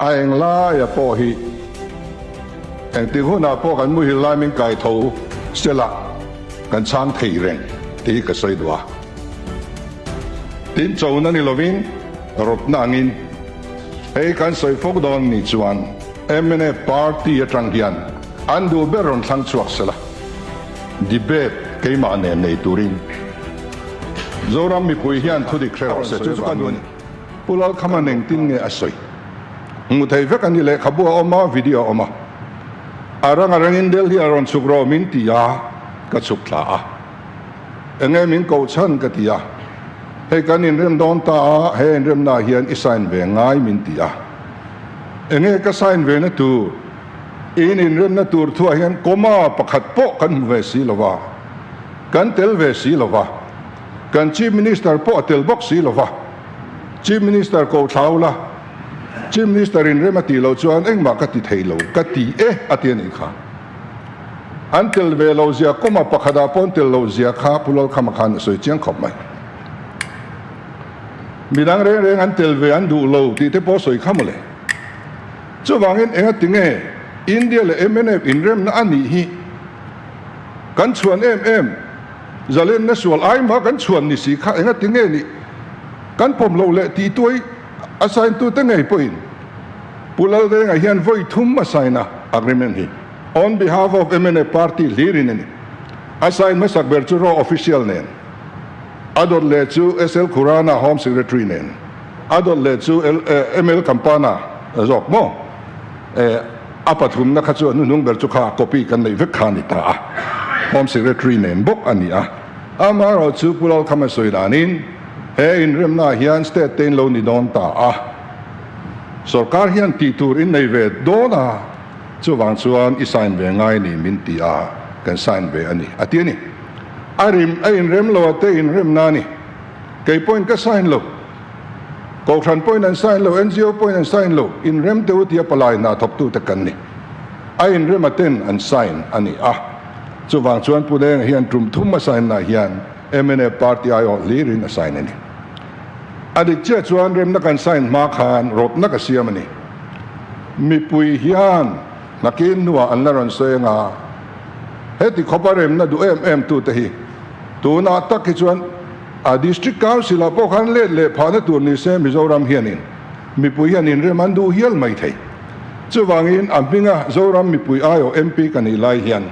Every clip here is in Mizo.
A englaia pawh hi engtik hunah pawh kan muhil lai min kai tho sela kan chhang thei reng tih hi ka sawi duh a. Tin chona ni lovin rawtna angin hei kan sawi fawk dawn nih chuan mnf party atang hian an duh ber rawn thlang chhuak sela debate keimah nen nei turin Zoram mipui hian thudik hre rawh se chu chu ka duh a ni. Pu Lalkhama'n engtin nge a sawi? Hmu thei vek a ni, lehkhabu a awm a, video a awm a. A rang a rangin Delhi a rawn chhuk rawh min ti a, ka chhuk thla a. Enge min koh chhan ka ti a. Hei kan inrem dawn ta a, he inremnaah hian i sign ve ngai min ti a. Enge ka sign ve na tur? In inremna tur thuah hian comma pakhat pawh kan hmu ve si lo va, kan tel ve si lo va. Kan Chief Minister pawh a tel bawk si lo va, Chief Minister ko thlau la, Chief Minister in rem a tih loh chuan engmah ka ti thei lo, ka ti e a ti a nih kha. An tel ve lo zia kawma pakhatah pawh an tel loh zia kha Pu Lalkhama khan a sawi chiang khawp mai. Midang reng reng an tel ve an duh lo tih te pawh a sawi kha mawle. Chuvangin engatinge India leh mnf inremna a nih hi kan chhuan em em? Zalenna sual ai mah kan chhuan ni si kha enga ti nge nih kan pawm loh leh tih tuai a sign tute ngei pawhin Pu Lalrenga hian vawi thum a sign a agreement hi on behalf of mnf party hlirin a ni. A sign hmasak ber chu raw official nen, a dawt leh chu SL Khurana Home Secretary nen, a dawt leh chu ML Kampana zawk maw? A pathumna kha chu a hnuhnung ber chu kha copy kan neih vek kha a ni ta a, Home Secretary nen bawk a ni a. Amaherawh chu Pu Lalkhama sawi danin he inremnaah hian state te in lo ni dawn ta a, sorkar hian tih tur in nei ve dawn a, chuvang chuan i sign ve ngai ni min ti a, kan sign ve a ni a ti a ni. A rim a inrem lo a te inremna a ni. Kei pawhin ka sign lo. Kohhran pawhin an sign lo, NGO pawhin an sign lo, inrem teuh tia palai hna thawktute kan ni. A inrema ten an sign a ni a. Chuvang chuan Pu Denga hian tum thum a sign na hian mnf party aiawh hlirin a sign a ni. A dik chiah chuan remna kan sign hma khan rawtna ka siam a ni. Mipui hian nakin hnuah an la rawn sawi anga heti khawpa remna duh em em tute hi tunah tak hi chuan A District Council ah pawh khan let leh phahna tur ni se Mizoram hianin mipui hian inrem an duh hial mai thei. Chuvangin a hminga Zoram mipui aiawh MP ka nih lai hian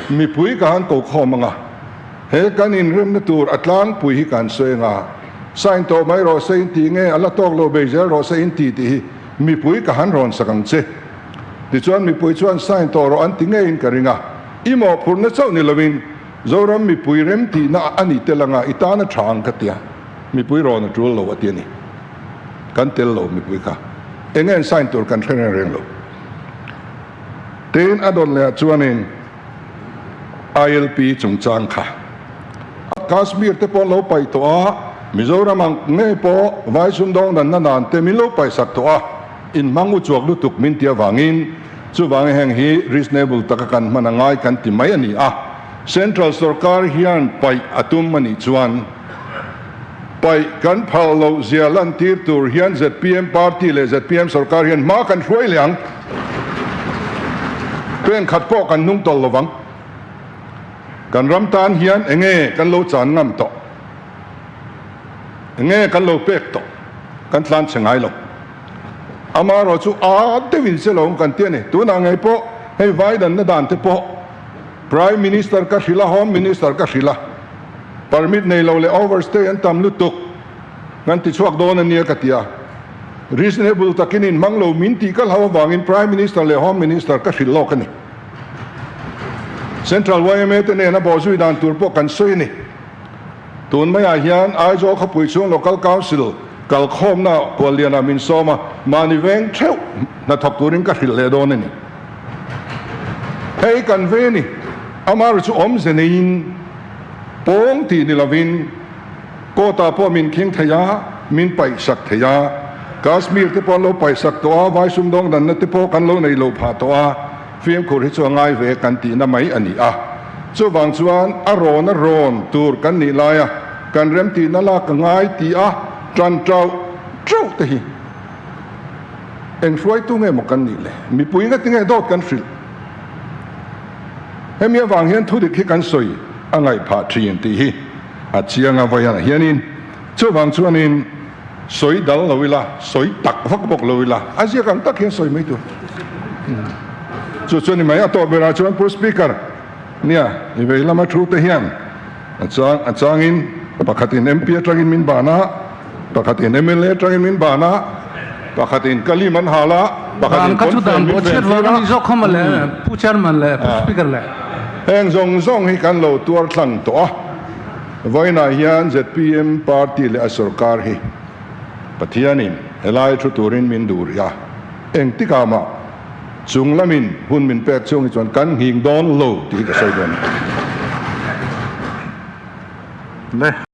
mipui ka han ko khawm anga he kan inremna tur a tlangpui hi kan sawi anga sign tawh mai rawh se in ti nge a la tawk lo bei zel rawh se in ti tih hi mipui ka han rawn sak ang che. Tichuan mipui chuan sign tawh rawh an ti ngeiin ka ring a, i mawhphurhna chauh ni lovin Zoram mipui rem tihna a ni tel anga i tan a tha ang ka tia, mipui rawn a tul lo a ti a ni. Kan tel lo mipui kha. Eng nge an sign tur kan hre reng reng lo. Tin a dawn leh ah chuanin ILP chungchang kha Kashmir te pawh an lo paih tawh a, Mizoram ang ngei pawh vai sumdawng danna nan te min lo paihsak tawh a, inhmang uchuak lutuk min ti avangin Chuvangin heng hi reasonable taka kan hman a ngai kan ti mai a ni a. Central sorkar hian paih a tum a nih chuan paih kan phal loh zia lantir tur hian zpm party leh zpm sorkar hian hma kan hruai leh ang. Pen khat pawh kan hnung tawlh lovang. Kan ram tan hian enge kan lo chan ngam tawh? Enge kan lo pek tawh? Kan tlan chhe ngai lo. Amaherawh chu a deuhin se lo kan ti a ni. Tunah ngei pawh hei vai danna dan te pawh Prime Minister ka hrilh a, Home Minister ka hrilh a, permit nei lo leh overstay an tam lutuk kan ti chhuak dawn a nia ka ti a. Reasonable takin inhmang lo min tih ka hlau avangin Prime Minister leh Home Minister ka hrilh lawk a ni. Central yma te nena bawhzui dan tur pawh kan sawi a ni. Tun maiah hian Aizawl khawpui chhung Local Council kalkhawmna Kuallianah min sawm a, mahni veng theuh hnathawk turin ka hrilh leh dawn a ni. Hei kan ve ni, amaherawhchu chu awmze neiin pawng tih ni lovin court-ah pawh min khing thei a, min paihsak thei a, Kashmir te pawh an lo paihsak tawh a, vai sumdawng danna te pawh kan lo nei lo phah tawh a, Fimkhur hi chu a ngai ve kan tihna mai a ni a. Chuvang chuan a rawn a rawn tur kan nih laia kan remtihna lak a ngai ti a tan tauh tauh te hi Eng hruaitu nge maw kan nih le? Mipui ngati nge dawt kan hrilh? Hemi avang hian thudik hi kan sawi a ngaih phah thin tih hi a chiang a vawianah hianin chuvang chuanin sawi dal lo ila, sawi tak vak bawk lo ila, a ziak ang tak hian sawi mai tur. Chu chu a ni mai. A tawh berah chuan Pu Speaker, nia i vei lama thu te hian a chang a changin pakhatin MP atangin min ban a, pakhatin mla atangin min ban a, pakhatin ka lim an hal a, pakhatin Dan ka chu pawnfen dan min bawh chhiat ven vang tir a a. ni zawk kha mawle Pu Chairman leh Pu Speaker leh. Heng zawng zawng hi kan lo tuar thlang tawh a, vawiinah hian zpm party leh a sorkar hi Pathianin helai thu turin min duh rih a, engtikah mah Chung lamin hun min pek chhung hi chuan kan nghing dawn lo tih hi ka sawi dawn a ni. Le.